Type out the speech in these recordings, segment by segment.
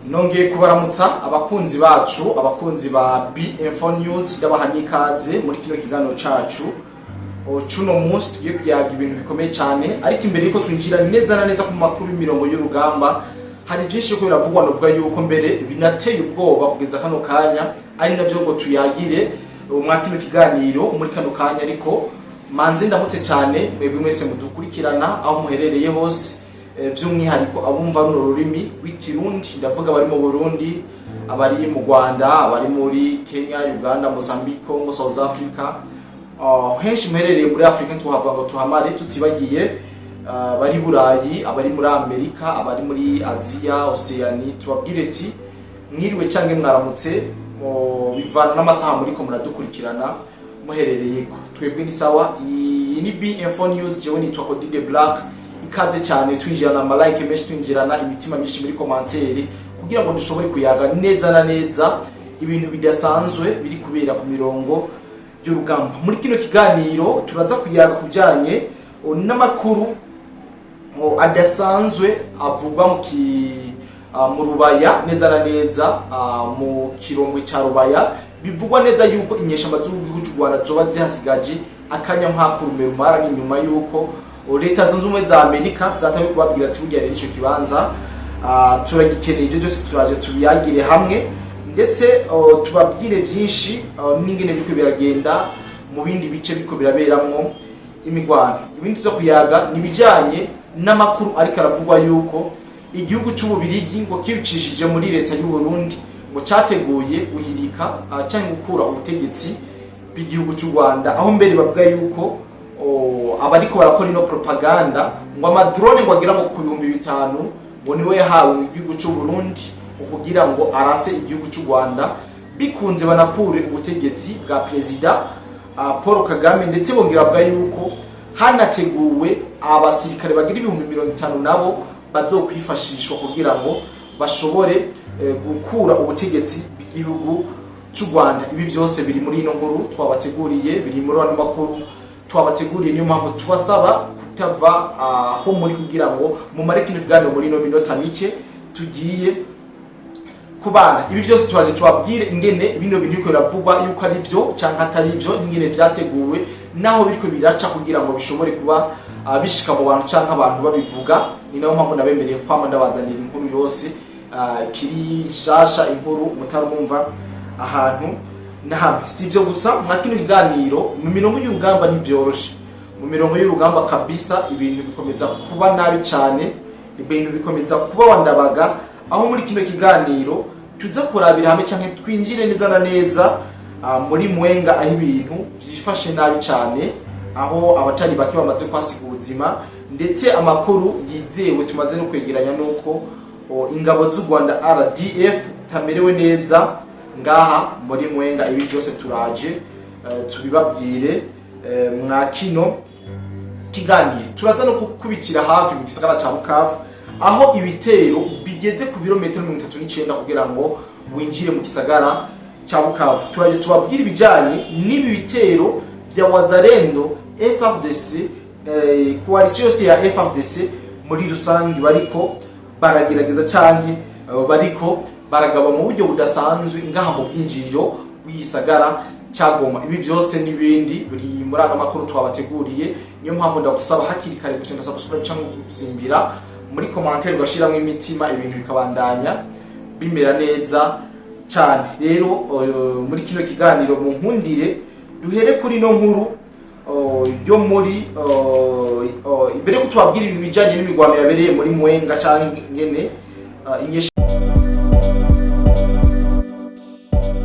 Nongeye kubaramutsa abakunzi bacu, abakunzi ba B-Info News. Ndabaha n'ikaze muri kino kiganiro cacu cuno munsi. Tugiye kuyaga ibintu bikomeye cyane, ariko imbere yuko twinjira neza na neza ku makuru y'imirongo y'urugamba, hari vyinshi ko biravugwa. Novuga yuko mbere binateye ubwoba kugeza kano kanya, ari navyo ngo tuyagire mwa kino kiganiro muri kano kanya. Ariko manze ndamutse cyane mwebwe mwese mudukurikirana aho muherereye hose, by'umwihariko abumva runo rurimi rw'Ikirundi. Ndavuga abari mu Burundi, abari mu Rwanda, abari muri Kenya, Uganda, Mozambique, Congo, South Africa, henshi muherereye muri Afrika tuhavuga ngo tuhamare, tutibagiye abari Burayi, abari muri Amerika, abari muri Aziya, Oceania. Tubabwire ati mwiriwe canke mwaramutse, bivana n'amasaha muriko muradukurikirana muherereyeko. Twebwe ni sawa. Iyi ni B-Info News, jewe nitwa Cody de Black. Ikaze cyane, twinjirana ama like menshi, twinjirana imitima myinshi muri commentaire, kugira ngo dushobore kuyaga neza na neza ibintu bidasanzwe biri kubera ku mirongo y'urugamba. Muri kino kiganiro turaza kuyaga ku bijyanye n'amakuru adasanzwe avugwa mu Rubaya, neza na neza mu Kirongwe cya Rubaya. Bivugwa neza yuko inyeshamba z'igihugu cy'u Rwanda zoba zihasigaje akanya nk'akurume rumara, ni nyuma yuko Leta Zunze Ubumwe za Amerika zatangiye kubabwira ati: "Burya rero ico kibanza turagikeneye." Ibyo byose turaje tubiyagire hamwe, ndetse tubabwire byinshi n'ingene biriko biragenda mu bindi bice biriko biraberamwo imigwano. Ibindi tuza kuyaga ni ibijanye n'amakuru ariko aravugwa yuko igihugu c'Ububirigi ngo kibicishije muri leta y'u Burundi ngo categuye guhirika canke gukura ubutegetsi bw'igihugu cy'u Rwanda, aho mbere bavuga yuko abariko barakora ino propaganda ngo ama drone ngo agera ngo ku 5000 ngo niwe yahawe igihugu cy'u Burundi kugira ngo arase igihugu cy'u Rwanda, bikunze banakure ubutegetsi bwa Perezida Paul Kagame. Ndetse bongera bavuga yuko hanateguwe abasirikare bagira 50,000 nabo bazokwifashishwa kugira ngo bashobore gukura ubutegetsi bw'igihugu cy'u Rwanda. Ibi byose biri muri ino nkuru twabateguriye, biri muri ano makuru twabateguriye. Niyo mpamvu tubasaba kutava aho muri kugira ngo mumare kino kiganiro muri ino minota mike tugiye kubana. Ibi byose turaje tubabwire ingene bino bintu biriko biravugwa yuko ari byo canke atari byo, n'ingene vyateguwe, naho biriko biraca kugira ngo bishobore kuba bishika mu bantu canke abantu babivuga. Ni nayo mpamvu nabemereye kwama ndabazanira inkuru yose kiri nshasha, inkuru mutarumva ahantu na hamwe. Si ivyo gusa, mwa kino kiganiro mu mirongo y'urugamba ntibyoroshe. Mu mirongo y'urugamba kabisa ibintu bikomeza kuba nabi cane, ibintu bikomeza kuba wandabaga, aho muri kino kiganiro tuza kurabira hamwe canke twinjire neza na neza muri Mwenga, aho ibintu vyifashe nabi cane, aho abatari bake bamaze kwasiga ubuzima. Ndetse amakuru yizewe tumaze no kwegeranya nuko ingabo z'u Rwanda RDF zitamerewe neza ngaha muri Mwenga. Ibi byose turaje tubibabwire mwa kino kiganiro. Turaza no gukubitira hafi mu gisagara ca Bukavu, aho ibitero bigeze ku birometero 39 kugira ngo winjire mu gisagara ca Bukavu. Turaje tubabwire ibijanye n'ibi bitero vya Wazalendo, FARDC, coalition yose ya FARDC muri rusange bariko baragerageza canke bariko baragaba mu buryo budasanzwe ngaha mu bwinjiriro bw'igisagara ca Goma. Ibi byose n'ibindi biri muri ano makuru twabateguriye. Niyo mpamvu ndagusaba hakiri kare gushaka subscribe cyangwa gusimbira muri commentaire ugashiramwo imitima, ibintu bikabandanya bimera neza cyane. Rero muri kino kiganiro mu nkundire duhere kuri no nkuru yo muri imbere ko tubabwira ibi bijanye n'imigwano yabereye muri Mwenga canke ingene inyesha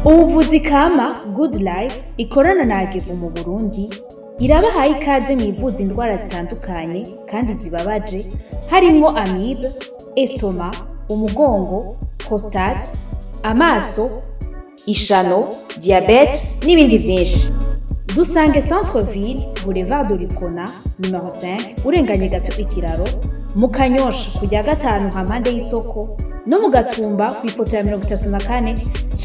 Ubuvuzi kama Good Life ikorana na Agevu mu Burundi irabahaye ikaze mu ivuza indwara zitandukanye kandi zibabaje, harimwo amibe, estomac, umugongo, prostate, amaso, ishano, diabète n'ibindi byinshi. Dusange Centre Ville, Boulevard de l'Uprona numéro 5, urenganye gato ikiraro mu Kanyosha kujya gatanu hampande y'isoko, no mu Gatumba ku ipoto ya 34,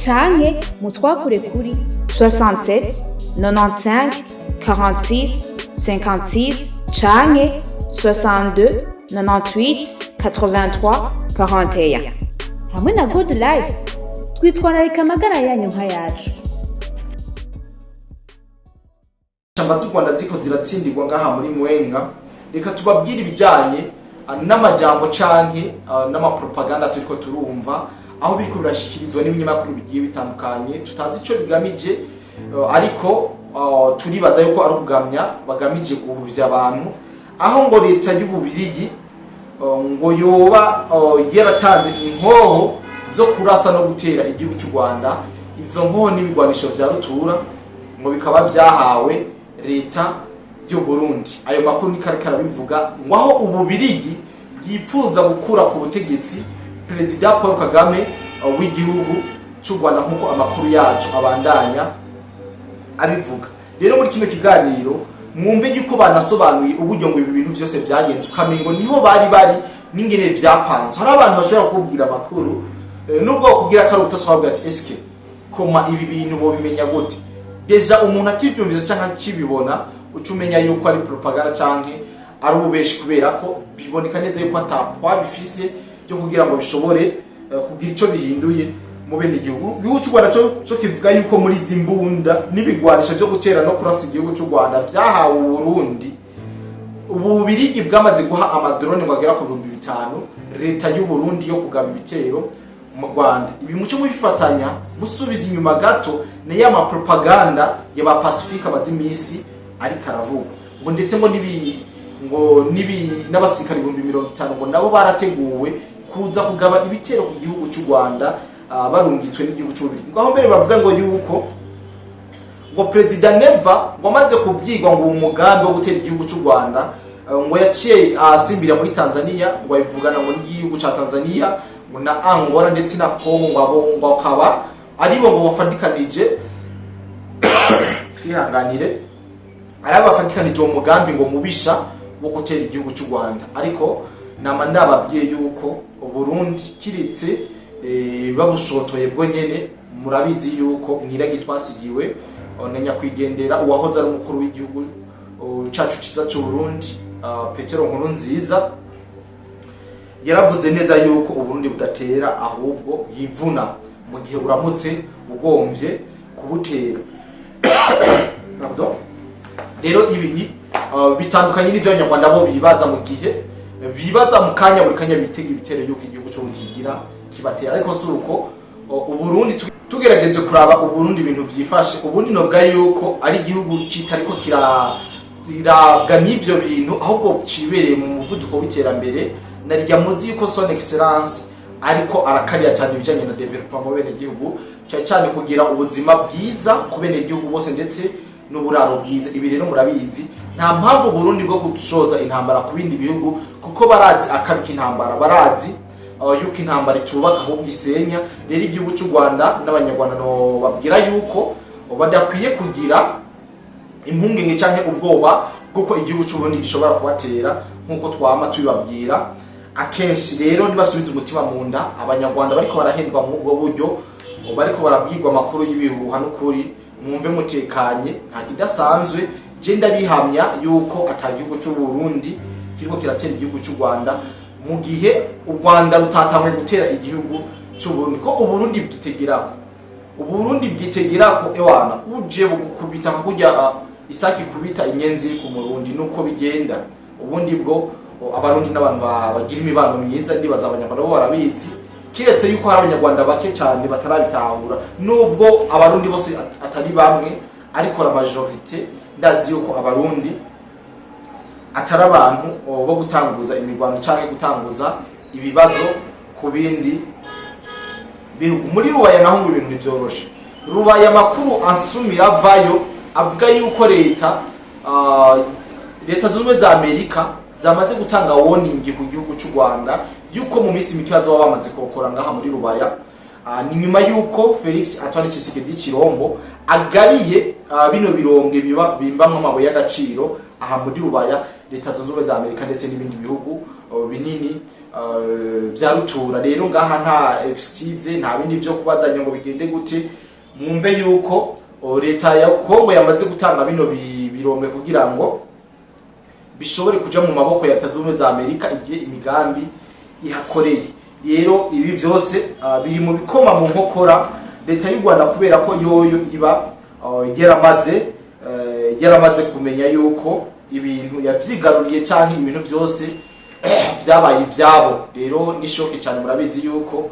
canke mu twakure kuri 67 95 46 56 canke 62 98 83 41. Hamwe na Good Life twitwararika amagara yanyu nk'ayacu. Inyeshamba z'u Rwanda ziko ziratsindirwa ngaha muri Mwenga. Reka tubabwire ibijyanye n'amajambo canke n'amapropaganda turiko turumva, aho biriko birashikirizwa n'ibinyamakuru bigiye bitandukanye, tutazi ico bigamije, ariko turibaza yuko ari ukugamya bagamije guhuvya abantu, aho ngo leta y'Ububirigi ngo yoba yaratanze inkoho zo kurasa no gutera igihugu cy'u Rwanda. Izo nkoho n'ibigwanisho vya rutura ngo bikaba vyahawe leta y'u Burundi. Ayo makuru ni kare karabivuga ngo aho Ububirigi bwipfuza gukura ku butegetsi Perezida Paul Kagame w'igihugu cy'u Rwanda, nk'uko amakuru yacu abandanya abivuga. Rero muri kino kiganiro mwumve yuko banasobanuye uburyo ngo ibi bintu byose byagenze, ukamengo niho bari bari n'ingene vyapanze. Hari abantu bashobora kukubwira amakuru, nubwo bakubwira ko ari ubutasi, wabwira ati: "Eske koma ibi bintu bobimenya gute?" Déjà umuntu akivyumvise canke akibibona, uca umenya yuko ari propaganda canke ari ububeshi, kubera ko biboneka neza yuko atapwa bifise byo kugira ngo bishobore kugira ico bihinduye mu bene igihugu. Igihugu cy'u Rwanda cyo kivuga yuko muri izi mbunda n'ibigwanisho byo gutera no kurasa igihugu cy'u Rwanda vyahawe Uburundi, Ububirigi bwamaze guha amadrone ngo agera ku 5000 leta y'u Burundi yo kugaba ibitero mu Rwanda. Ibi muco mubifatanya, musubiza inyuma gato, ni ya mapropaganda ya ba Pacifique amaze iminsi ariko aravugwa, ngo ndetse ngo nibi n'abasirikare 50,000 ngo nabo barateguwe kuza kugaba ibitero ku gihugu cy'u Rwanda, barungitswe n'igihugu cy'Ububirigi. Ngo aho mbere bavuga ngo yuko ngo Perezida Neva ngo amaze kubwirwa ngo uwo mugambi wo gutera igihugu cy'u Rwanda, ngo yaciye asimbira muri Tanzania, ngo abivugana ngo n'igihugu ca Tanzania, ngo na Angola ndetse na Congo, ngo abo ngo akaba aribo ngo bafatikanije, twihanganire, ari bafatikanije uwo mugambi ngo mubisha wo gutera igihugu cy'u Rwanda. Ariko nama ndababwiye yuko Uburundi kiretse babushotoye bwo nyene. Murabizi yuko mwiragi twasigiwe na nyakwigendera uwahoze ari umukuru w'igihugu cacu ciza c'u Burundi, Petero Nkurunziza, yaravuze neza yuko Uburundi budatera, ahubwo yivuna mu gihe uramutse ugomvye kubutera. Pardon. Rero ibi bitandukanye n'ivyo Abanyarwanda bo bibaza, mu gihe bibaza mu kanya buri kanya bitega ibitero yuko igihugu cyo kigira kibatera, ariko si uko. Uburundi tugerageje kuraba Uburundi ibintu vyifashe, ubundi novuga yuko ari igihugu kitariko kirabwa n'ivyo bintu, ahubwo cibereye mu muvuduko w'iterambere. Narya muzi yuko Son Excellence ariko arakarira cyane ibijanye na développement mu bene gihugu, cyane cyane kugira ubuzima bwiza ku bene gihugu bose ndetse n'uburaro bwiza. Ibi rero murabizi, nta mpamvu Burundi bwo gushoza intambara ku bindi bihugu, kuko barazi akabi k'intambara, barazi yuko intambara itubaka ahubwo isenya. Rero igihugu cy'u Rwanda n'Abanyarwanda no babwira yuko badakwiye kugira impungenge canke ubwoba bw'uko igihugu cy'u Burundi gishobora kubatera, nk'uko twama tubibabwira akenshi. Rero nibasubiza umutima mu nda Abanyarwanda bariko barahendwa muri ubwo buryo, bariko barabwirwa amakuru y'ibihuha, n'ukuri mwumve mutekanye, nta kidasanzwe. Je ndabihamya yuko ata gihugu cy'u Burundi kiriko kiratera igihugu cy'u Rwanda, mu gihe u Rwanda rutatanguye gutera igihugu cy'u Burundi, ko Uburundi bwitegerako, Uburundi bwitegerako ewana uje bugukubita nka kurya isaki kubita inyenzi iri ku murundi, nuko bigenda. Ubundi bwo Abarundi n'abantu bagira imibano myiza. Ndibaza Abanyarwanda bo barabizi, kiretse yuko hari Abanyarwanda bake cyane batarabitahura, nubwo Abarundi bose atari bamwe, ariko la majorité ndazi yuko Abarundi atari abantu bo gutanguza imirwano canke gutanguza ibibazo ku bindi bihugu. Muri Rubaya naho ngo ibintu ntivyoroshe. Rubaya amakuru ansumira avayo avuga yuko leta Zunze Ubumwe za Amerika zamaze gutanga warning ku gihugu cy'u Rwanda yuko mu minsi mike bazoba bamaze kokora ngaha muri Rubaya. Ni nyuma yuko Felix Antoine Tshisekedi Chilombo agabiye bino birombe biba bimbamwo amabuye y'agaciro aha muri Rubaya Leta Zunze Ubumwe za Amerika ndetse n'ibindi bihugu binini vya rutura. Rero ngaha nta excuse, nta bindi vyo kubazanya ngo bigende gute. Mwumve yuko leta ya Kongo yamaze gutanga bino birombe kugira ngo bishobore kuja mu maboko ya Leta Zunze Ubumwe za Amerika igire imigambi ihakoreye. Rero Rero ibi byose biri mu bikoma mu nkokora leta y'u Rwanda, kubera ko yoyo iba yaramaze kumenya yuko ibintu yavyigaruriye canke ibintu byose byabaye ivyabo. Rero ni choc cyane. Murabizi yuko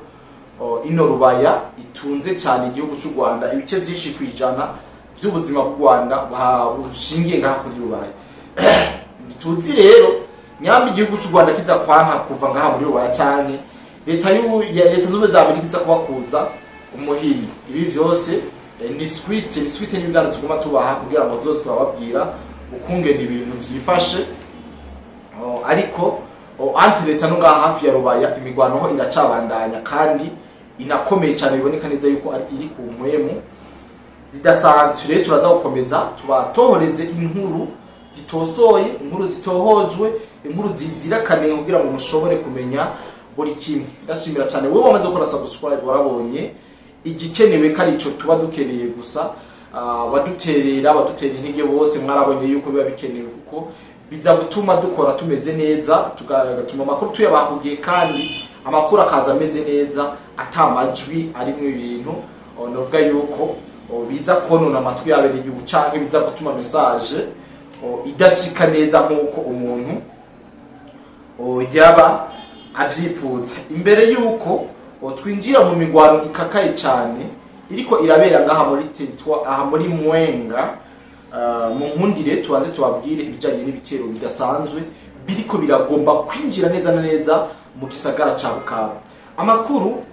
ino Rubaya itunze cyane igihugu cy'u Rwanda. Ibice byinshi kwijana by'ubuzima bw'u Rwanda bushingiye ngaha kuri Rubaya. Tuzi rero nyamba igihugu cy'u Rwanda kiza kwanka kuva ngaha muri Rubaya, canke leta ya Leta Zunze za Amerika iza kubakuza umuhini. Ibi vyose ni suite n'ibiganiro tuguma tubaha kugira ngo zose turababwira ukungene ibintu vyifashe. Ariko anti leta no ngaha hafi ya Rubaya imigwano ho iracabandanya kandi inakomeye cyane, biboneka neza yuko ari iri ku mpwemu zidasanzwe. Rero turaza gukomeza tubatohoreze inkuru zitosoye, inkuru zitohojwe, inkuru zizirakane, kugira ngo mushobore kumenya buri kimwe. Ndashimira cyane wowe wamaze gukora subscribe. Warabonye igikenewe ko arico tuba dukeneye gusa. Baduterera, badutera intege bose, mwarabonye yuko biba bikenewe, kuko biza gutuma dukora tumeze neza, tugatuma amakuru tuyabaha ku gihe, kandi amakuru akaza ameze neza, ata majwi arimwo ibintu novuga yuko biza konona amatwi y'abenegihugu, canke biza gutuma message idashika neza nk'uko umuntu yaba avyipfuza. Imbere yuko twinjira mu migwano ikakaye cyane iriko irabera ngaha muri territoire, aha muri Mwenga, mu nkundire tubanze tubabwire ibijanye n'ibitero bidasanzwe biriko biragomba kwinjira neza na neza mu gisagara ca Bukavu. Amakuru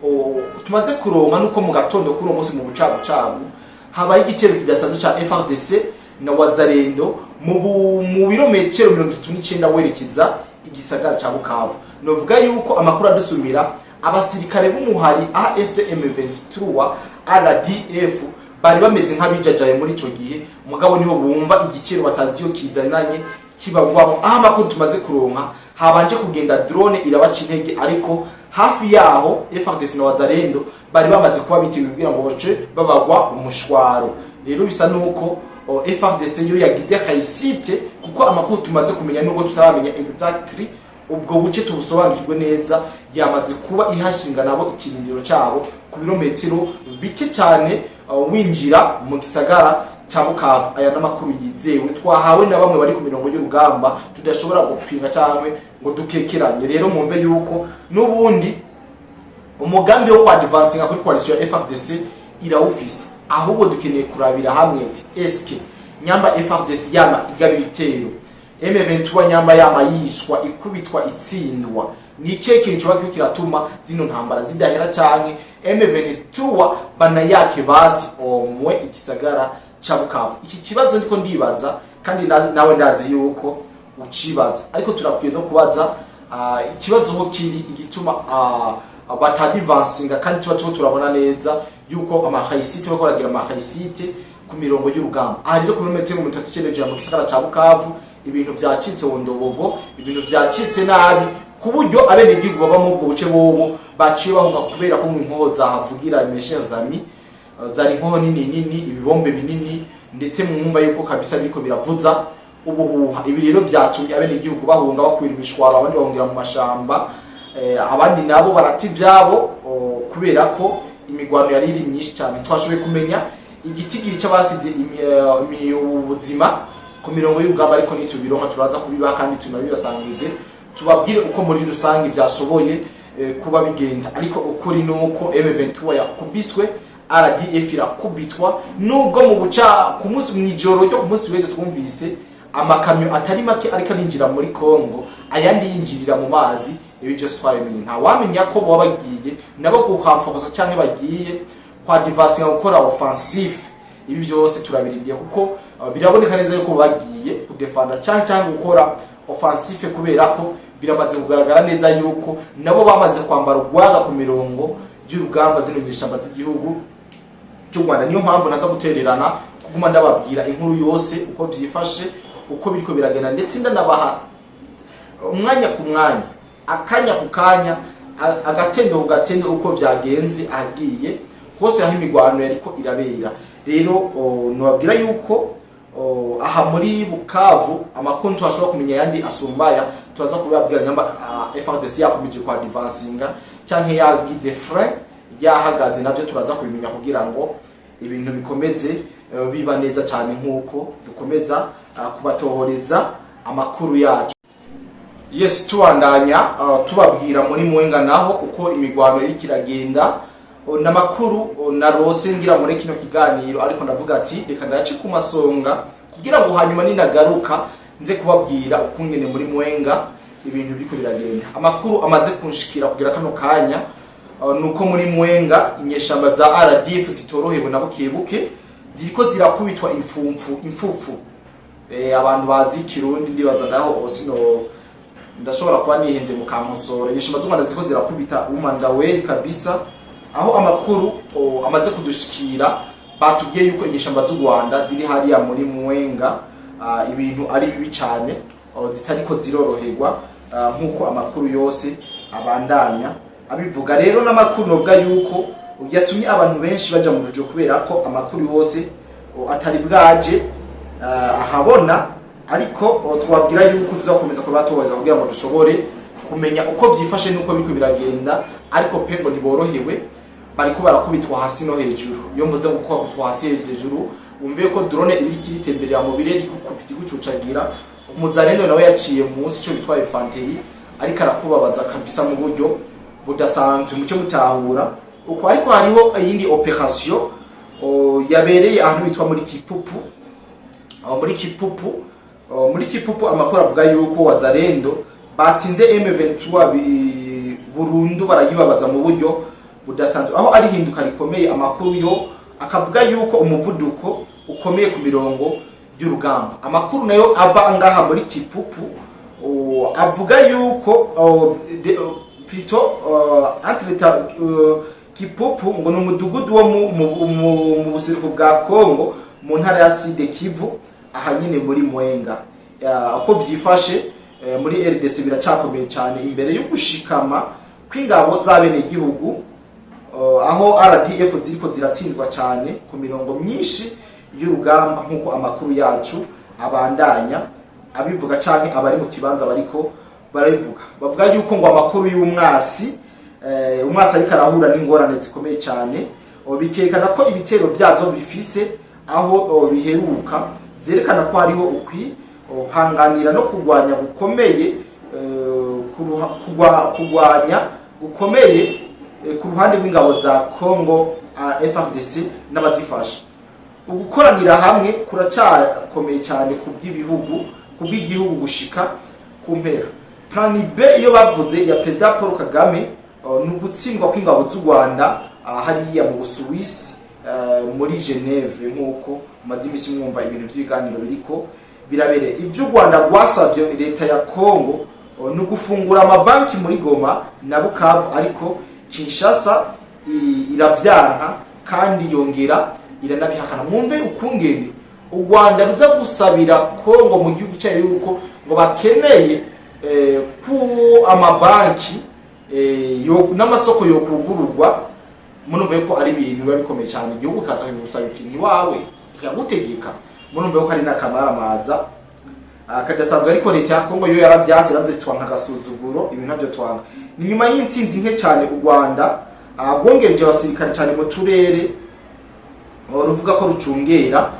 tumaze kuronka nuko mu gatondo kuri uwo munsi, mu bucagucagu, habaye igitero kidasanzwe ca FARDC na Wazalendo mu birometero 39 werekeza igisagara ca Bukavu. Novuga yuko amakuru adusumira, abasirikare b'umuhari AFC M23 RDF bari bameze nk'abijajaye muri ico gihe, mugabo niho bumva igitero batazi iyo kizananye kibagwamo. Aho amakuru tumaze kuronka, habanje kugenda drone irabaca intege, ariko hafi yaho FARDC na Wazalendo bari bamaze kuba biteguye kugira ngo bace babagwa umushwaro. Rero bisa nuko FARDC yo yagize réussite, kuko amakuru tumaze kumenya, nubwo tutaramenya exactly ubwo buce tubusobanukirwe neza, yamaze kuba ihashinga nabo ikirindiro cabo ku birometero bike cyane winjira mu gisagara ca Bukavu. Aya n'amakuru yizewe twahawe na bamwe bari ku mirongo y'urugamba, tudashobora gupinga cyangwa ngo dukekeranye. Rero mwumve yuko n'ubundi umugambi wo kwadvancinga kuri coalition ya FARDC irawufise. Ahubwo dukeneye kurabira hamwe ati: eske nyamba FARDC yama igaba ibitero, M23 nyamba yama yishwa, ikubitwa, itsindwa, ni ikihe kintu coba kiriko kiratuma zino ntambara zidahera, canke M23 banayake basi omwe igisagara ca Bukavu? Iki kibazo ndiko ndibaza, kandi nawe ndazi yuko ucibaza, ariko turakwiye no kubaza ikibazo ho kiri igituma batadvancinga, kandi tuba turiko turabona neza yuko ama réussite bariko baragira ama réussite ku mirongo y'urugamba. Aha rero ku birometero 39 mu gisagara ca Bukavu, ibintu vyacitse wondobogo, ibintu vyacitse nabi, ku buryo abenegihugu baba muri ubwo buce bobo baciye bahunga, kubera ko mu inkoho zahavugira, mes chers amis, zari inkoho nini nini, ibibombe binini, ndetse mwumva yuko kabisa biriko biravuza ubuhuha. Ibi rero byatumye abenegihugu bahunga, bakwira imishwaro, abandi bahungira mu mashamba, abandi nabo barata ivyabo, kubera ko imigwano yari iri myinshi cyane. Twashoboye kumenya igitigiri c'abasize ubuzima ku mirongo y'urugamba, ariko nitubironka turaza kubibaha kandi tunabibasangize, tubabwire uko muri rusange vyashoboye kuba bigenda. Ariko ukuri nuko M23 yakubiswe, RDF irakubitwa, nubwo mu buca ku munsi, mw'ijoro ryo ku munsi w'ejo, twumvise amakamyo atari make ariko arinjira muri Congo, ayandi yinjirira mu mazi. Ibi byose twabimenye. Nta wamenya ko baba bagiye nabo guhamfokoza canke bagiye kwa advancinga, gukora offensive. Ibi byose turabirindiye, kuko biraboneka neza yuko bagiye kudefanda canke gukora offensive, kubera ko biramaze kugaragara neza yuko nabo bamaze kwambara urwaga ku mirongo y'urugamba, zino nyeshamba z'igihugu cy'u Rwanda. Niyo mpamvu naza gutererana kuguma ndababwira inkuru yose uko vyifashe, uko biriko biragenda, ndetse ndanabaha umwanya ku mwanya, akanya ku kanya, agatendo ku gatendo, uko vyagenze ahagiye hose aho imigwano yariko irabera. Rero nobabwira yuko aha muri Bukavu amakuru ashobora kumenya yandi asumbaya turaza kubabwira nyamba FARDC yakomeje kwa advancinga. canke yagize frein, yahagaze. Navyo turaza kubimenya kugira ngo ibintu bikomeze biba neza cyane nk'uko dukomeza kubatohoreza amakuru yacu. Yes, tubandanya tubabwira muri Mwenga naho uko imigwano iriko iragenda. N'amakuru narose ngira muri kino kiganiro, ariko ndavuga ati reka ndace ku masonga kugira ngo hanyuma ninagaruka nze kubabwira ukungene muri Mwenga ibintu biriko biragenda. Amakuru amaze kunshikira kugira kano kanya nuko muri Mwenga inyeshamba za RDF zitorohewe na bukebuke, ziriko zirakubitwa imfumfu impfupfu. Abantu bazi Kirundi ndibaza ngaho osino ndashobora kuba nihenze mu kankosoro. Inyeshamba z'u Rwanda ziriko zirakubita umandaweri kabisa, aho amakuru amaze kudushikira batubwiye yuko inyeshamba z'u Rwanda ziri hariya muri Mwenga, ibintu ari bibi cyane, zitariko ziroroherwa, nk'uko amakuru yose abandanya abivuga. Rero n'amakuru novuga yuko yatumye abantu benshi baja mu rujo, kubera ko amakuru yose atari bwaje ahabona, ariko twabwira yuko tuzakomeza kubatoza kugira ngo dushobore kumenya uko vyifashe nuko biriko biragenda. Ariko pe ngo ntiborohewe, bariko barakubitwa hasi no hejuru. Iyo mvuze ngo gukubitwa hasi hejuru, wumve ko drone iriko iritemberera mu birere, ikukubita, igucucagira. Umuzarendo nawe yaciye munsi ico bitwa infanterie, ariko arakubabaza kabisa mu buryo budasanzwe, muce mutahura uko. Ariko hariho iyindi opération yabereye ahantu bitwa muri Kipupu. Aho muri Kipupu amakuru avuga yuko Wazalendo batsinze M23 burundu, barayibabaza mu buryo budasanzwe, aho ari hinduka rikomeye. Amakuru yo akavuga yuko umuvuduko ukomeye ku mirongo y'urugamba. Amakuru nayo ava ngaha muri Kipupu avuga yuko plutôt entre Kipupu ngo ni umudugudu wo mu buseruko bwa Kongo, mu ntara ya Sud Kivu, aha nyine muri Mwenga. Uko vyifashe muri RDC biracakomeye cyane imbere yo gushikama kw'ingabo z'abenegihugu, aho RDF ziriko ziratsindwa cyane ku mirongo myinshi y'urugamba, nk'uko amakuru yacu abandanya abivuga canke abari mu kibanza bariko barabivuga. Bavuga yuko ngo amakuru y'umwasi, umwasi ariko arahura n'ingorane zikomeye cyane. Bikerekana ko ibitero byazo bifise aho biheruka, zerekana ko hariho ukwi hanganira no kurwanya gukomeye, kurwanya gukomeye ku ruhande rw'ingabo za Congo FARDC n'abazifasha. Ugukoranira hamwe kuracyakomeye cyane ku bw'ibihugu, ku bw'igihugu gushika ku mpera. Plan B iyo bavuze ya Perezida Paul Kagame ni ugutsindwa kw'ingabo z'u Rwanda hariya mu Busuwisi, muri Geneve, nk'uko mumaze iminsi mwumva ibintu vy'ibiganiro biriko birabereye. Ibyo u Rwanda rwasavye leta ya Congo ni ugufungura amabanki muri Goma na Bukavu, ariko Kinshasa iravyanka kandi yongera iranabihakana. Mwumve ukungene u Rwanda ruza gusabira Kongo mu gihugu cyayo yuko ngo bakeneye ku amabanki n'amasoko yo kugururwa. Murumva yuko ari ibintu biba bikomeye cyane, igihugu kaza kugusaba ikintu iwawe ikagutegeka. Murumva yuko ari n'akamaramaza kadasanzwe. Ariko leta ya Kongo yo yaravyase, yaravuze twanka agasuzuguro, ibintu navyo twanga. Ni nyuma y'intsinzi nke cyane u Rwanda rwongereje abasirikare cyane mu turere ruvuga ko rucungera,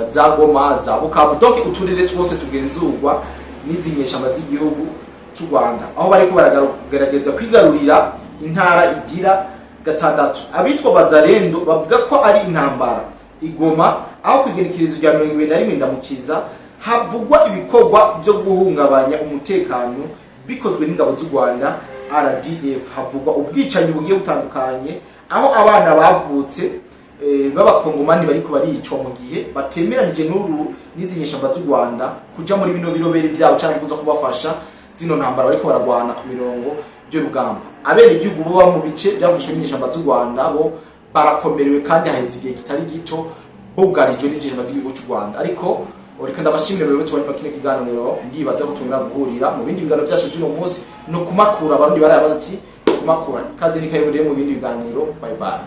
za Goma, za Bukavu, donc uturere twose tugenzurwa n'izi nyeshamba z'igihugu c'u Rwanda, aho bariko baragerageza kwigarurira intara igira gatandatu. Abitwa Bazarendo bavuga ko ari intambara igoma, aho kugenekerezo rya 21 Ndamukiza havugwa ibikorwa byo guhungabanya umutekano bikozwe n'ingabo z'u Rwanda RDF. Havugwa ubwicanyi bugiye butandukanye, aho abana bavutse b'abakongomani bariko baricwa mu gihe batemeranije n'uru n'izi nyeshamba z'u Rwanda kuja muri bino birobere byabo canke kuza kubafasha zino ntambara bariko baragwana ku mirongo by'urugamba. Abene igihugu bo mu bice byafashwe n'inyeshamba z'u Rwanda bo barakomerewe, kandi haheze igihe kitari gito bugarijwe n'izi nyeshamba z'igihugu cy'u Rwanda. Ariko reka ndabashimire wewe tubari kino kiganiro. Ndibaza ko tubona guhurira mu bindi biganiro byacu by'uno munsi no kumakura. Abarundi barayabaza ati kumakura. Ikaze ni karibu rero mu bindi biganiro. Bye bye.